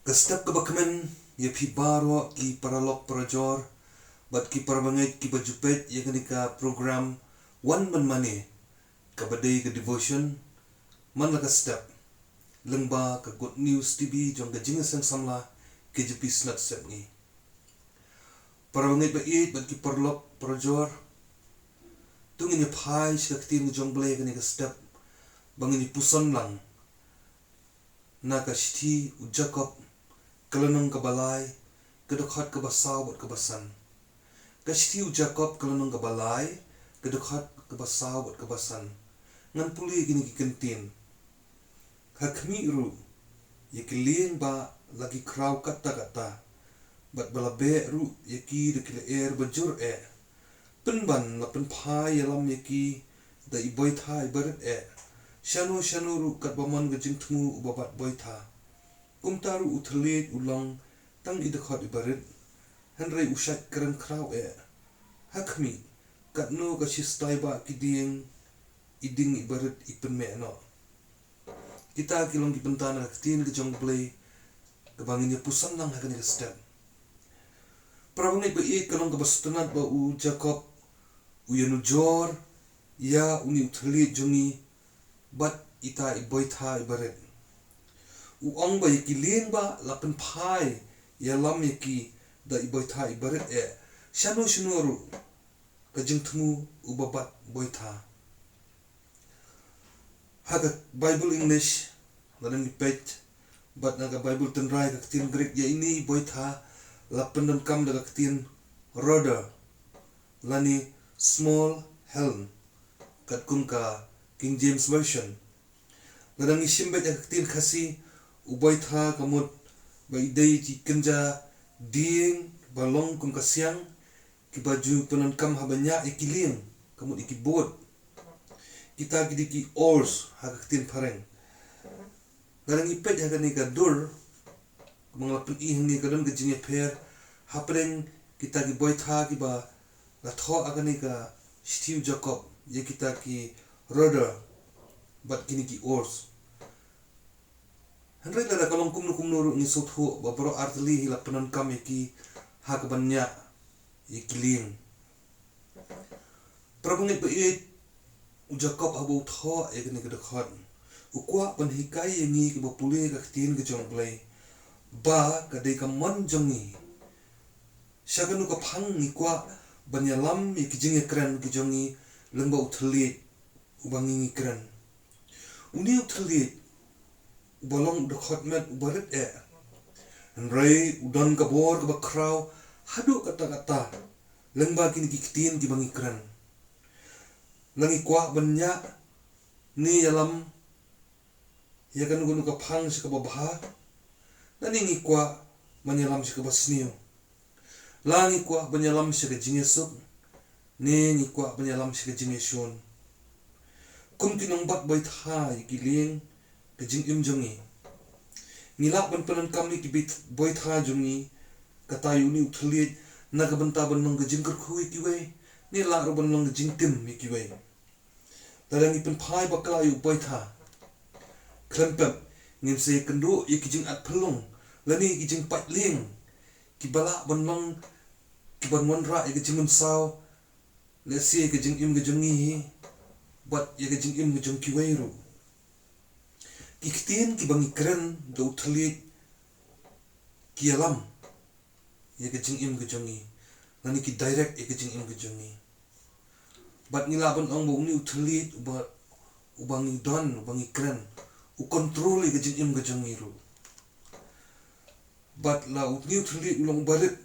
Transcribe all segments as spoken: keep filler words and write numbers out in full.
Ka step kaba kmen ïa phi baroh ki paralok parajor bad ki parabangeit kiba ju peit ïa kane ka program Wan Ban Mane, kaba dei ka devotion man la ka step lyngba ka Good News T V jong ka Jingïaseng Samla K J P Synod Sepngi. Parabangeit ba ïeit bad ki paralok parajor, to ngin ïa phai sha ka ktien ka jong U Blei kane ka step ba ngin ïa puson lang na ka shithi u Jakob, ka lynnong kaba lai, ka dkhot kaba saw bad kaba san. Ka shithi u Jakob, ka lynnong kaba lai, ka dkhot kaba saw bad kaba san. Ngan pule kine ki kyntien. Ha khmih ruh ïa ki lieng ba la ki khraw katta katta, bad ba la beh ruh ïa ki da ki lyer ba jur eh. Pynban la pynphai ïalam ïa ki da i boitha i barit eh. Shano shano ruh katba mon ka jingthmu uba bat boitha. Kumta ruh u thylliej u long tang i dkhot i barit, hynrei u shait kren khraw eh. Ha khmih, katno ka shistai ba ki dieng i ding i barit i pynmeh noh. Kita ki long ki bynta na ka ktien ka jong U Blei kaba ngin ïa puson lang ha kane ka step. Parabangeit ba ïeit, ka long kaba sngewtynnat ba u Jakob u ïanujor ïa une u thylliej jong ngi bad ita i boitha i barit. U ong ba ïa ki lieng ba la pynphai ïalam ïa ki da i boitha i barit eh. Shano shano ruh ka jingthmu uba bat boitha. Ha ka Bible English, lada ngi peit bad na ka Bible tynrai, ka ktien Greek ïa ine i boitha la pyndonkam da ka ktien rudder lane small helm, katkum ka King James Version. Lada ngi shim beit ha ka ktien Khasi, u boitha ka mut ba i dei i kynja dieng ba long kum ka siang, kiba ju pyndonkam haba ñiah ïa ki lieng, ka mut ïa ki boat. Kita ki dei ki oars ha ka ktien phareng. Lada ngi peit ha kane ka dur, kumba nga la pyni hangne, ka don ka jingïapher hapdeng kita ki boitha kiba la thoh ha kane ka shithi u Jakob, ïa kita ki rudder bad kine ki oars. Hynrei lada ka long kumno kumno ruh, ngi sngewthuh ba baroh artylli hi la pyndonkam ïa ki ha kaban ñiah ïa ki lieng. Parabangeit ba ïeit, u Jakob haba u thoh ïa kane ka dkhot, u kwah ban hikai ïa ngi kiba pule ka ktien ka jong U Blei ba ka dei ka mon jong ngi. Sha kano ka phang ngi kwah ban ïalam ïa ki jingïakren ki jong ngi lyngba u thylliej uba ngi ngi kren. Une u thylliej uba long u dkhot met uba rit eh, hynrei u don ka bor kaba khraw haduh katta katta lyngba kine ki ktien kiba ngi kren. La ngi kwah ban ñiah ne ïalam ïa kano kano ka phang sha kaba bha, lane ngi kwah ban ïalam sha kaba sniew. La ngi kwah ban ïalam sha ka jingïasuk, ne ngi kwah ban ïalam sha ka jingïashun. Kum ki nongbat boitha ïa ki lieng ka jingim jong ngi, ngi lah ban pyndonkam ïa ki beit boitha jong ngi, kata ïa une u thylliej, na ka bynta ban long ka jingkyrkhu ïa kiwei, ne lah ruh ban long ka jingtim ïa kiwei. Lada ngi pynphai bakla ïa u boitha, khlem pep ngin sa ïakynduh ïa ki jingat phyllung lane ïa ki jingpait lieng kiba lah ban long kiban wanrah ïa ka jingmynsaw, lehse ïa ka jingim ka jong ngi hi bad ïa ka jingim ka jong kiwei ruh. Ki ktien kiba ngi kren da u thylliej ki ïalam ïa ka jingim ka jong ngi, lane ki direct ïa ka jingim ka jong ngi. Bad ngi lah ban ong ba une u thylliej uba, uba ngi don, uba ngi kren, u control ïa ka jingim ka jong ngi ruh. Bad la une u thylliej u long uba rit,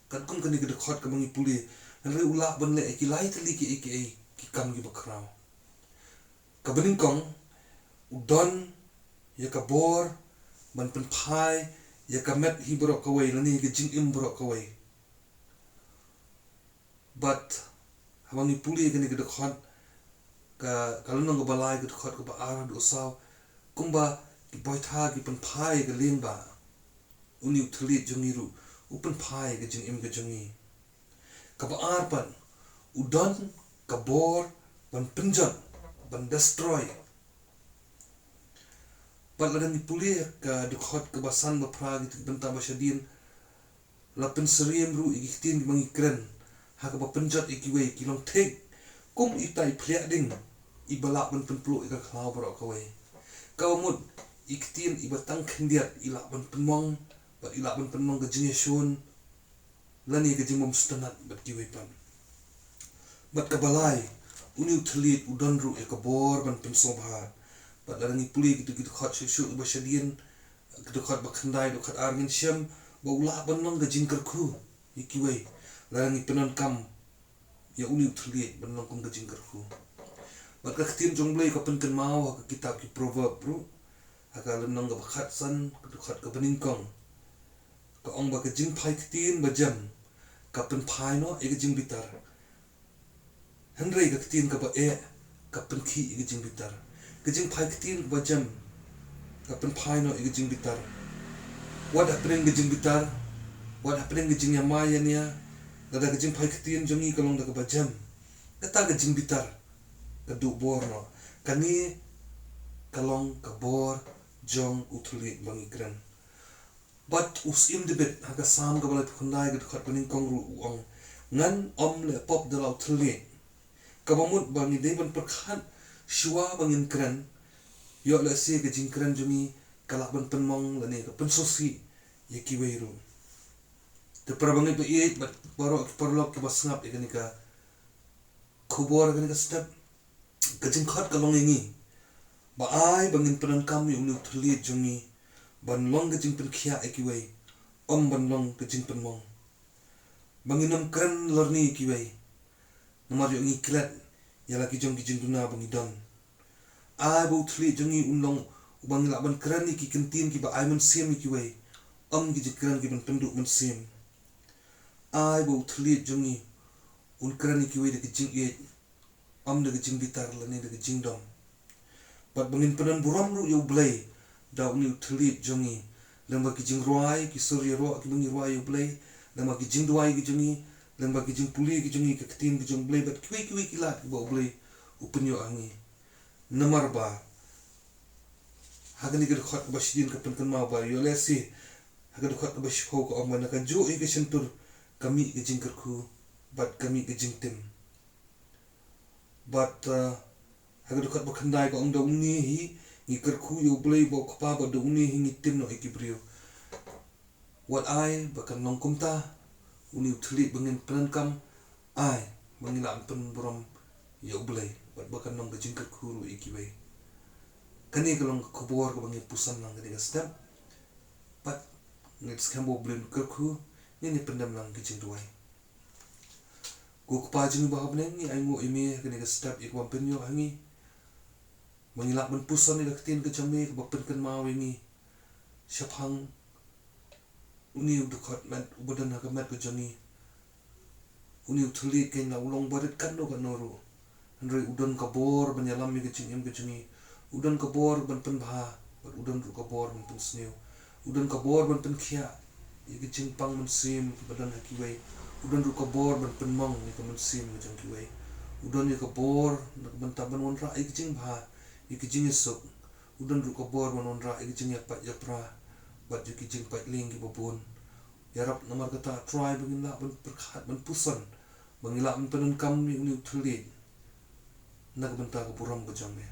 katkum kane ka dkhot kaba ngi pule, hynrei u lah ban leh ïa ki lai tylli kiei kiei ki kam kiba khraw. Kaba nyngkong, u don ïa ka bor ban pynphai ïa ka met hi baroh kawei lane ïa ka jingim baroh kawei. Bad haba ngi pule ïa kane ka dkhot, ka, ka lynnong kaba lai, ka dkhot kaba ar haduh saw, kumba ki boitha ki pynphai ïa ka lieng ba, une u thylliej jong ngi ruh u pynphai ïa ka jingim ka jong ngi. Kaba ar pat, u don ka bor ban pynjot, ban destroy. Bad lada ngi pule ka dkhot kaba san, ba phra, ki bynta ba shadien, la pynsyriem ruh ïa ki ktien kiba ngi kren, ha kaba pynjot ïa kiwei, ki long thik kum ita i phliah ding iba lah ban pynpluh ïa ka khlaw baroh kawei. Kaba mut, i ktien iba tang khyndiat i lah ban pynmong, bad i lah ban pynmong ka jingïashun lane ka jingbymsngewtynnat bad kiwei pat. Bad kaba lai, une u thylliej u don ruh ïa ka bor ban pynsngewbha. Bad lada ngi pule kito ki dkhot shuh shuh ba shadien, ki dkhot ba khyndai, dkhot ar, ngin shem ba u lah ban long ka jingkyrkhu ïa kiwei lada ngi pyndonkam ïa une u thylliej ban long kum ka jingkyrkhu. Bad ka ktien jong U Blei ka pynkynmaw ha ka kitab ki Proverb ruh, ha ka lynnong kaba khatsan, ka dkhot kaba nyngkong, ka ong ba ka jingphai ktien ba jem ka pynphai noh ïa ka jingbitar, hynrei ka ktien kaba eh ka pynkhih ïa ka jingbitar. Ka jingphai ktien kaba jem ka pynphai noh ïa ka jingbitar. Wat hapdeng ka jingbitar, wat hapdeng ka jingïamai ïania, lada ka jingphai ktien jong ngi ka long da kaba jem, kata ka jingbitar ka duh bor noh. Kane ka long ka bor jong u thylliej ba ngi kren. Bad u Syiem David ha ka Salm kaba laiphew khyndai, ka dkhot ba nyngkong ruh u ong, ngan ym leh pop da la u thylliej. Kaba mut ba ngi dei ban pyrkhat shuwa ba ngin kren, ïoh lehse ka jingkren jong ngi ka lah ban pynmong lane ka pynsngewsih ïa kiwei ruh. Te para bangeit ba ïeit bad baroh ki paralok kiba sngap ïa kane ka khubor, kane ka step, ka jingkhot ka long ïa ngi ba ai ba ngin pyndonkam ïa une u thylliej jong ngi ban long ka jingpynkhiah ïa kiwei, ym ban long ka jingpynmong. Ba ngin ym kren lorni ïa kiwei, namar ïoh ngi klet ïa la ki jong ki jingduna ba ngi don. Ai ba u thylliej jong ngi un long uba ngi lah ban kren ïa ki kyntien kiba ai mynsiem ïa kiwei, ym ki jingkren ki ban pynduh mynsiem. Ai ba u thylliej jong ngi un kren ïa kiwei da ki jingïeit, ym da ki jingbitar lane da ki jingdom. Bad ba ngin pyndon burom ruh ïa U Blei da une u thylliej jong ngi, lyngba ki jingrwai, ki sur ïaroh kiba ngi rwai ïa U Blei, lyngba ki jingduwai ki jong ngi, lyngba ki jingpule ki jong ngi ka ktien ka jong U Blei, bad kiwei kiwei ki lad kiba U Blei u pynïoh ha ngi. Namar ba ha kane ka dkhot kaba shadien ka pynkynmaw ba ïoh lehse ha ka dkhot kaba shiphew ka ong ba na kajuh hi ka shyntur ka mih ka jingkyrkhu bad ka mih ka jingtim. Bad, uh, ha ka dkhot ba khyndai ka ong, da une hi ngi kyrkhu ïa U Blei ba U Kpa, bad da une hi ngi tim noh ïa ki briew. Wat ai ba kan long kumta, une u thylliej ba ngin pyndonkam, ai ba ngin lah ban pynburom ïa U Blei, bad ba kan long ka jingkyrkhu ruh ïa kiwei. Kane ka long ka khubor kaba ngi puson lang kane ka step. Bad ngin skhem ba U Blei un kyrkhu, ngin ïa pyndem lang ki jingduwai. Ko Kpa jong ngi ba ha bneng, ngi ainguh ïa me ha kane ka step ïa kaba pynïoh ha ngi, ba ngi lah ban puson ïa ka ktien ka jong me kaba pynkynmaw ïa ngi shaphang une u dkhot met uba don ha ka met ka jong ngi. Une u thylliej keiñ la u long barit katno katno ruh, hynrei u don ka bor ban ïalam ïa ka jingim ka jong ngi. U don ka bor ban pynbha, bad u don ruh ka bor ban pynsniew. U don ka bor ban pynkhiah ïa ka jingpang mynsiem kaba don ha kiwei. U don ruh ka bor ban pynmong ïa ka mynsiem ka jong kiwei. U don ïa ka bor na ka bynta ban wanrah ïa ka jingbha, ïa ka jingïasuk. U don ruh ka bor ban wanrah ïa ka jingïapait ïapra bad ïa ki jingpait lieng kiba bun. Ïarap namar kata, A Trai, ba ngin lah ban pyrkhat ban puson, ba ngin lah ban pyndonkam ïa une u thylliej na ka bynta ka burom ka jong me.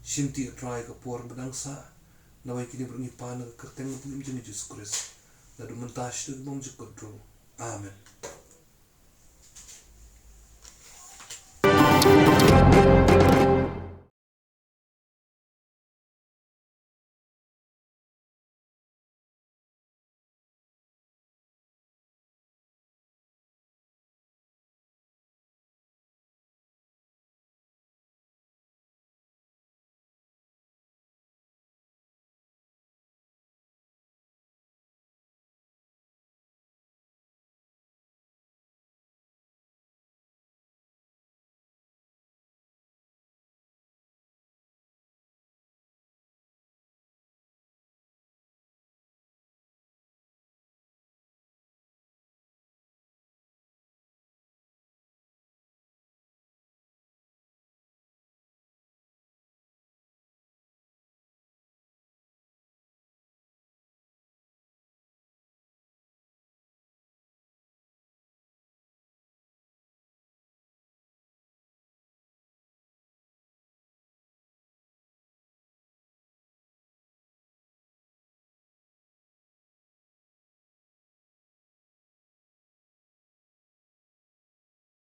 Shimti, A Trai, ka por ba dang sah, naba ïa kine baroh ngi pan ha ka kyrteng kaba bun jong U Jisu Khrist, naduh mynta shaduh ki bymjukut ruh. Amen.